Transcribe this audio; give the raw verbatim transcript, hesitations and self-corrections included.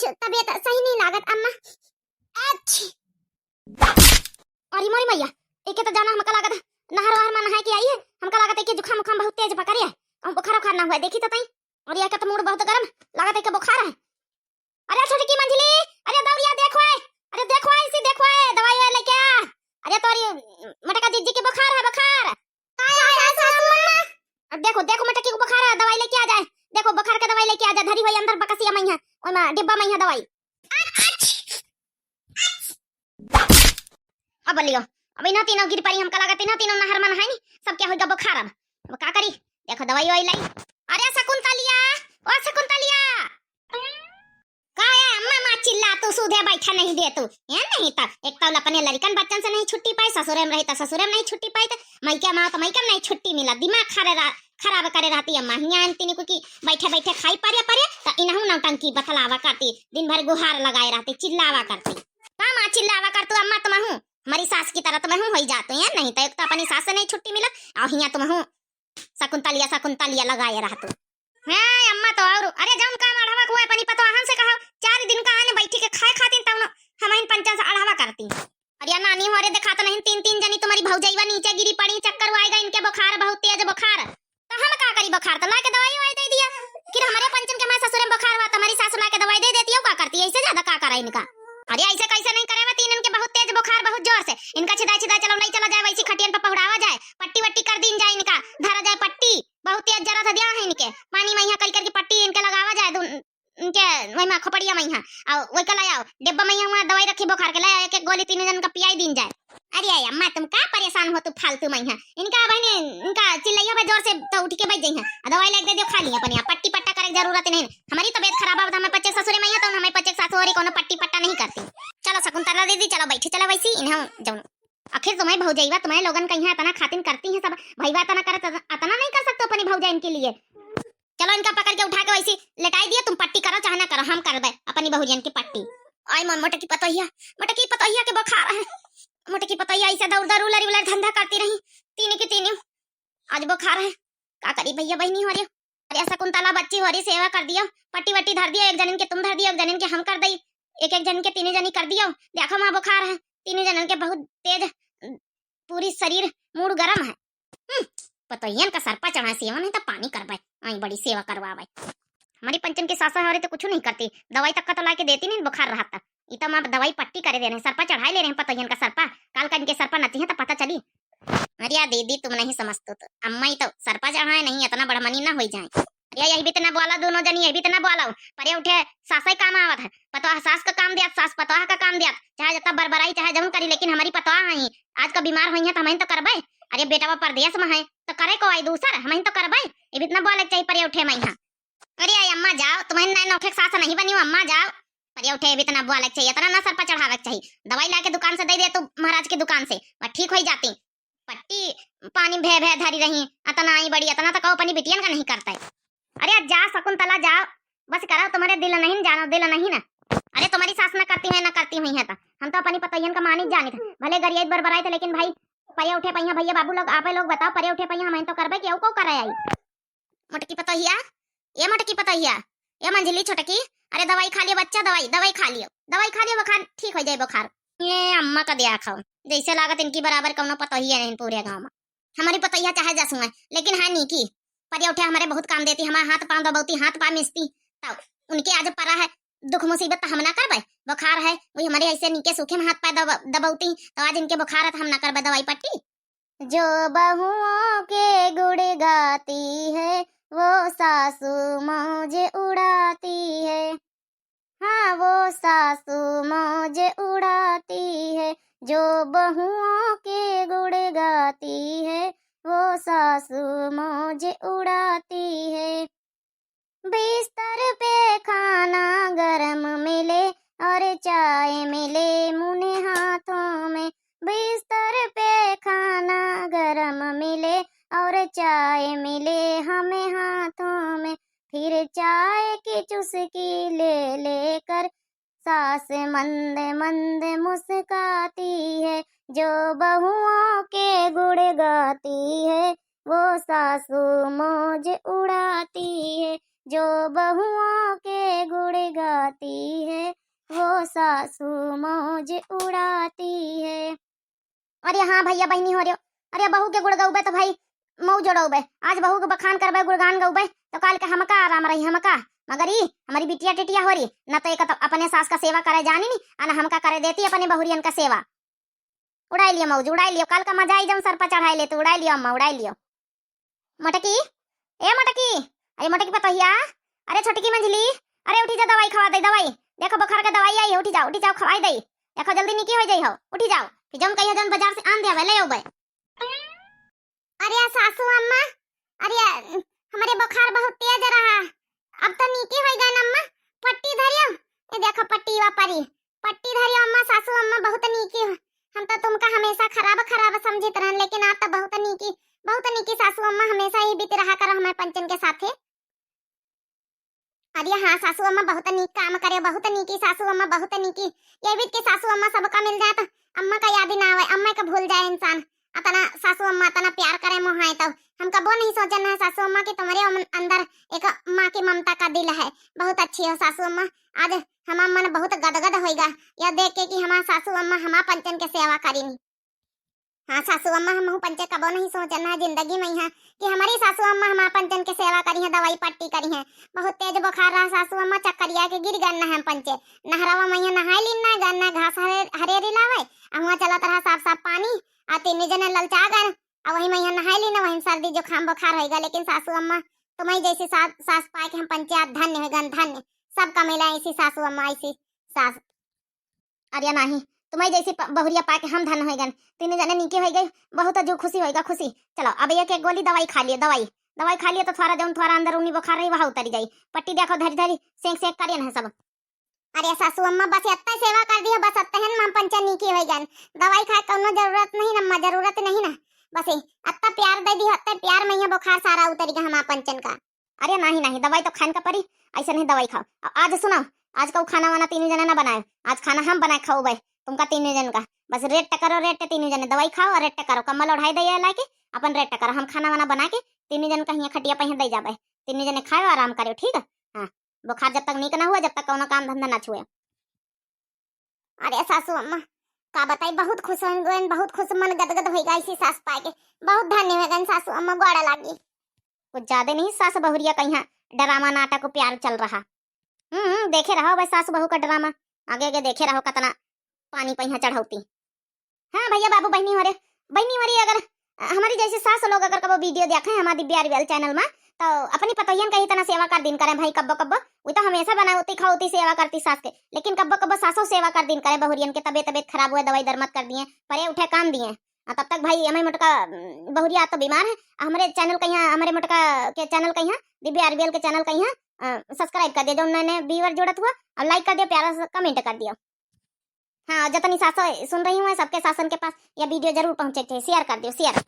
तबीयत सही नहीं लागत अम्मा। अच्छी। अरे मोरी मैया, एके तो जाना हमका लागत नहर वहर में नहाए के आई है, हमका लागत एके जुकाम उखाम बहुत तेज पकड़े है, और बुखार उखार ना हुआ, देखी तो तई। और एके तो मूड बहुत गरम लागत, एके बुखार है। अरे छोटकी मंझली, अरे दौड़िया देखो आए, अरे देखो आए, इसी देखो आए, दवाई वाई लेके आ। अरे तोरी मोटका जीजी के बुखार है, बुखार। काय है, सासू अम्मा? अब देखो, देखो मोटकी को बुखार है, दवाई लेके आ जाए। देखो बुखार के दवाई लेके आ जाए, धरी हुई अंदर बकसिया में है, ओमा डिब्बा में है दवाई। अब लियो, अब इन्हों तीनों गिर पड़ी, हमका लागत इन्हों तीनों नहर में नहाई नी, सबके होइगा बुखार। अब अब का करी? देखो दवाई ववाई लाई। अरे शकुंतलिया, ओ शकुंतलिया। का है अम्मा, माँ चिल्ला तू, सूधे बैठा नहीं दे तू। ये नहीं तो एक तो अपने लड़कन बच्चन से नहीं छुट्टी पाए, ससुरे में रही तो ससुरे में नहीं छुट्टी पाए, तो मैके माँ तो मैके में नहीं छुट्टी मिला, दिमाग खरे रा-, खराब करे रहती अम्मा। हियाँ इन तीन को की बैठे बैठे खाई पारे पारे, तो इनहू नौटंकी बतलावा करती, दिन भर गुहार लगाए रहती, चिल्लावा करती। का माँ चिल्लावा कर तू अम्मा, तुमहू हमारी सास की तरह तुमहू होई जात है, नहीं तो एक तो अपनी सास से नहीं छुट्टी मिलत, और हियाँ तुमहू शकुंतलिया शकुंतलिया लगाए रहत। हाँ अम्मा तो और, अरे जौन काम अढ़वा को अपनी पतवाहन से कहो, चार दिन का आने बैठी के खाए खातिन तौन हमहिन पंचन से अढ़वा करती। अरे नानी हो, अरे देखा तो नहीं, तीन तीन जनी तुम्हारी भौजैवा नीचे गिरी पड़ी, चक्कर आएगा इनके, बुखार बहुत तेज बुखार। तो हम का करी, बुखार तो लाके दवाई ववाई दे दिया। फिर हमारे पंचन के हमारे ससुरे में बुखार हुआ, तुम्हारी सासु लाके दवाई दे देती, और का करती, ऐसे ज्यादा का करा इनका। अरे ऐसे कैसे नहीं करे, तीन इनके बहुत तेज बुखार, बहुत जोर से। इनका छिदा छिदा चलो, नहीं चला जाए, वैसी खटियन पर पहुड़ावा जाए, पट्टी वट्टी कर दीन जाए इनका, धरा जाए पट्टी, बहुत तेज जरा था दिया है इनके, पानी में यहाँ करी करके पट्टी इनके लगावा जाए, दू इनके वही में खोपड़िया में यहाँ, और वही का लाया डिब्बा में यहाँ दवाई रखी बुखार के, लाया एक एक गोली तीन जन का पियाई दीन जाए। अरे अम्मा, तुम का परेशान हो तू फालतू में यहाँ? इनका बहने, इनका चिल्लैया पे जोर से तो उठ के बैठ जाई हैं। आ दवाई लेके दे दियो, खा लिया अपन यहाँ, पट्टी पट्टा करे के जरूरत नहीं। हमारी तबीयत खराब है, हमें पच्चे ससुरे में यहाँ, तो हमें पच्चे सासु और कोनो पट्टी पट्टा नहीं करती। चलो शकुंतला दीदी, चलो बैठे, चलो वैसी इन्हें जौन। आखिर तुम्हें भौजैवा, तुम्हें लोगन का यहाँ इतना खातिन करती हैं सब, भैया इतना करे, अतना नहीं कर सकते अपनी भौजाइन के लिए? चलो इनका पकड़ के उठा के वैसी लेटाई दिया, तुम पट्टी करो चाहे ना करो, हम करबे अपनी बहुरियन की पट्टी। आई मोर मोटकी पतोहिया, मोटकी पतोहिया के बुखार है, मोटकी पतोहिया ऐसे दौड़ दौड़ उलर उलर धंधा करती रही, तीनी की तीनी आज बुखार है। का करी भैया बहनी हो रही, अरे शकुंतला बच्ची हो रही, सेवा कर दियो, पट्टी वट्टी धर दियो, एक जनिन के तुम धर दियो, एक जनिन के हम कर दई, एक एक जन के तीनी जनी कर दियो। देखो माँ बुखार है, तीनी जनन के बहुत तेज, पूरी शरीर मूड़ गरम है। हम्म, पतोहियन का सरपा चढ़ा सेवा नहीं तो पानी करबे, आई बड़ी सेवा करवावे। हमारी पंचन की सासा हमारे तो कुछ नहीं करती, दवाई तक का तो लाके देती नहीं, बुखार रहता। इतना माँ दवाई पट्टी करे दे रहे, सरपा चढ़ाई ले रहे हैं पतोहियन का सरपा, काल का इनके सरपा नची है तो पता चली। अरे यार दीदी, तुम नहीं समझतो तो, अम्मा ही तो सरपा चढ़ाए नहीं, इतना बड़मनी ना होई जाए। अरे यही भी इतना बोला दोनों जनी, यही भी इतना बोला, परे उठे सासई काम आवत है, पतोह सास का काम दिया, सास पतोह का काम दिया, चाहे जितना बरबराई चाहे जौन करी, लेकिन हमारी पतोह है, आज का बीमार हुई है तो हम तो करबे। अरे बेटा वो परदेश में है तो करे को आई दूसर, हम तो करबे। ये भी इतना बोले के चाहिए परे उठे में यहाँ। अरे आई अम्मा जाओ, तुम्हें नए नौखे सास नहीं बनी हो, अम्मा जाओ। परे उठे ये भी इतना बोले के चाहिए, इतना ना सर पर चढ़ावे के चाहिए। दवाई लाके दुकान से दे दे तू महाराज की दुकान से, वह ठीक हो ही जाती। पट्टी पानी भे भे धरी रही, अतना आई बड़ी, अतना तो कहो अपनी बिटियन का नहीं करता है। अरे जा शकुंतला जाओ, बस करो, तुम्हारे दिल नहीं जानो, दिल नहीं ना। अरे तुम्हारी सास ना करती है, ना करती हुई है तो हम तो अपनी पतोहियन का मानित जानित है, भले गरियाई बरबराई थे, लेकिन भाई परे उठे पहिया भैया बाबू लोग, आपे लोग बताओ, परे उठे पहिया हम तो करबे कि को करे आई। मोटकी पतोहिया, ए मोटकी पतोहिया, ए मंझली छोटकी, अरे दवाई खा लियो बच्चा, दवाई, दवाई खा लियो, दवाई खा लियो, बुखार ठीक हो जाए बुखार। ये अम्मा का दिया खाओ, जैसे लागत इनकी बराबर कौनो पतोहिया नहीं पूरे गाँव में। हमारी पतोहिया चाहे जसुआ, लेकिन हाँ नीकी, परे उठे हमारे बहुत काम देती, हमारे हाथ पाँव दबौती, हाथ पाँव मिसती, तब उनके आज परा है दुख मुसीबत तो हम ना करबे, बुखार है, वही हमारे ऐसे नीके सूखे में हाथ पाँव दब-, दबौती, तो आज इनके बुखार है तो हम ना करबे दवाई पट्टी। जो बहुओं के गुण गाती है, वो सासू मौज उड़ाती है। हाँ, वो सासू मौज उड़ाती है, जो बहुओं के गुण गाती है, वो सासू मौज उड़ाती है। बिस्तर पे खाना गरम मिले और चाय मिले मुने हाथों में। बिस्तर पे खाना गरम मिले और चाय मिले हमें हाथों में। फिर चाय की चुस्की ले लेकर सास मंद मंद मुस्काती है। जो बहुओं के गुण गाती है, वो सासू मौज उड़ाती है। जो बहुओं के गुण गाती है। सासू मौज उड़ाती है। अरे हाँ भइया बहिनी हो रे, अरे बहू के गुण गउबे तो भाई मौज उड़उबे। आज बहू के बखान करबे, गुणगान गउबे तो काल के हमका आराम रही, हमका। मगर ई हमारी बिटिया टिटिया हो रही, न तो एक तो अपने सास का सेवा करे जानी नी, आ न हमका करे देती अपने बहुरियन का सेवा। उड़ाई लियो मौज, उड़ाई लियो, काल का मजा आई जौन सर पर चढ़ाई ले तू, उड़ाई लियो अम्मा, उड़ाई लियो। मोटकी, ए मोटकी, अरे मोटकी पतोहिया, अरे छोटकी मंझली, अरे उठी जा, दवाई खवा दे, दवाई। देखो बुखार का दवाई आई है, उठी जाओ, उठी जाओ, खवाई दे। देखो जल्दी निकी हो जाई हो, उठी जाओ। कि जौन कहियो जौन बाजार से आन दे आवे, ले आवे। अरे सासू अम्मा, अरे हमरे बुखार बहुत तेज रहा, अब तो निकी हो गए अम्मा। पट्टी धरियो, ये देखो पट्टी वापरी, पट्टी धरियो अम्मा, सासू अम्मा बहुत निकी हो। हम तो तुमका हमेशा खराब खराब समझित रहन, लेकिन आप तो बहुत निकी, बहुत निकी सासू अम्मा, हमेशा ही बीत रहा करो हमारे पंचन के साथे। अरे हाँ सासू अम्मा, बहुत नीक काम करे, बहुत नीकी सासू अम्मा, बहुत नीकी। ये बीत के सासू अम्मा सबका मिल जाए तो अम्मा का याद ही ना आवे, अम्मा का भूल जाए इंसान। अतना सासू अम्मा अतना प्यार करे मोहाए तो हम कबो नहीं सोचन है सासू अम्मा कि तुम्हारे अम-, अंदर एक माँ की ममता का दिल है। बहुत अच्छी हो सासू अम्मा। आज हमार मन बहुत गदगद होइगा यह देख के कि हमार सासू अम्मा हमार पंचन के सेवा करीनी। हाँ सासू अम्मा, हमहू पंचे कबो नहीं सोचन है जिंदगी में यहाँ कि हमारी सासू अम्मा हमार पंचन के सेवा करी है, दवाई पट्टी करी है। बहुत तेज बुखार रहा सासू अम्मा, चक्करिया के गिर गन है हम पंचे। नहरवा में यहाँ नहाई लीन ना, गन ना घास हरे, हरेरी लावे, आ हुआं चलत रहा साफ साफ पानी, आ तीन जने ललचा गन, आ वही में यहाँ नहाई लीन, वही सर्दी जुकाम बुखार होइगा। लेकिन सासू अम्मा, तुम्हारी जैसी सास, सास पाए के हम पंचे आज धन्य होइगन, धन्य। सबका मिला ऐसी सासू अम्मा, ऐसी सास। अरे नाही, तुम्हारी जैसी प-, बहुरिया पाके हम धन होइगन। तीनों जने नीके होइ गए, बहुत अजू खुशी होइगा, खुशी। चलो, अब एक एक गोली दवाई खा लियो, दवाई। दवाई खा लियो तो थोड़ा जौन थोड़ा अंदर उनी बुखार रही, वह उतरी जाई। पट्टी देखो, धरी धरी सेंक सेंक करियन है सब। अरे सासू अम्मा, बस अत्ता सेवा कर दियो, बस अत्ता है ना, हम पंचन नीके होइगन। दवाई खाए कौनो जरूरत नहीं ना अम्मा, जरूरत नहीं ना। बस ये अत्ता प्यार दे दियो, अत्ता प्यार में यह बुखार सारा उतरी गया हमार पंचन का। अरे नाही, नाही, दवाई तो खान का परी, ऐसे नहीं दवाई खाओ। आ-, आज सुनो, आज का खाना वाना तीनों जने ना बनाए, आज खाना हम बना के खाओ भाई, तुमका तीनों जन का। बस रेस्ट करो, रेस्ट तीनों जने, दवाई खाओ और रेस्ट करो, कम्बल ओढ़ाई दे लाके अपन रेस्ट करो, हम खाना वाना बना के तीनों जन का हियाँ खटिया पे हियाँ दे जाबे, तीनों जने खाओ, आराम करो, ठीक है? हाँ, बुखार जब तक नीक ना हुआ, जब तक कौनो काम धंधा ना छुए। अरे सासू अम्मा, का बताई, बहुत खुश हो गए, बहुत खुश, मन गदगद हो गया इसी सास पाए के। बहुत धन्य हो गए सासू अम्मा, गोड़ा लागी। कुछ ज्यादा नहीं सास बहुरिया का यहाँ ड्रामा नाटक प्यार चल रहा। हम्म, देखे रहो बस सास बहू का ड्रामा, आगे आगे देखे रहो कितना पानी पहिया चढ़ौती। हाँ भइया बाबू, बहिनी हो रे, बहिनी हो रे, अगर हमारी जैसे सास लोग अगर कबो वीडियो देखे हमारे दिव्या अरवियल चैनल में, तो अपनी पतोहियन का ही तना सेवा कर दिन करें भाई। कब्बो कब्बो वो तो हमेशा बनावती खावती सेवा करती सास के, लेकिन कब्बो कब्बो सासो सेवा कर दिन करें। बहुरियन के तबियत तबियत खराब हुए, दवाई दरमत कर दिए, परे उठे काम दिए। आ, तब तक भाई हमारे मोटका, उम, बहुरिया तो बीमार है। हमारे चैनल का यहाँ, हमारे मोटका के चैनल का यहाँ दिव्या अरवियल के चैनल का यहाँ सब्सक्राइब कर दिया, जो नए नए व्यूअर जुड़त हुआ, और लाइक कर दिया, प्यारा सा कमेंट कर दिया। हाँ, जितनी सासों सुन रही हुए, सबके सासन के पास यह वीडियो जरूर पहुँचे थे, शेयर कर दियो, शेयर।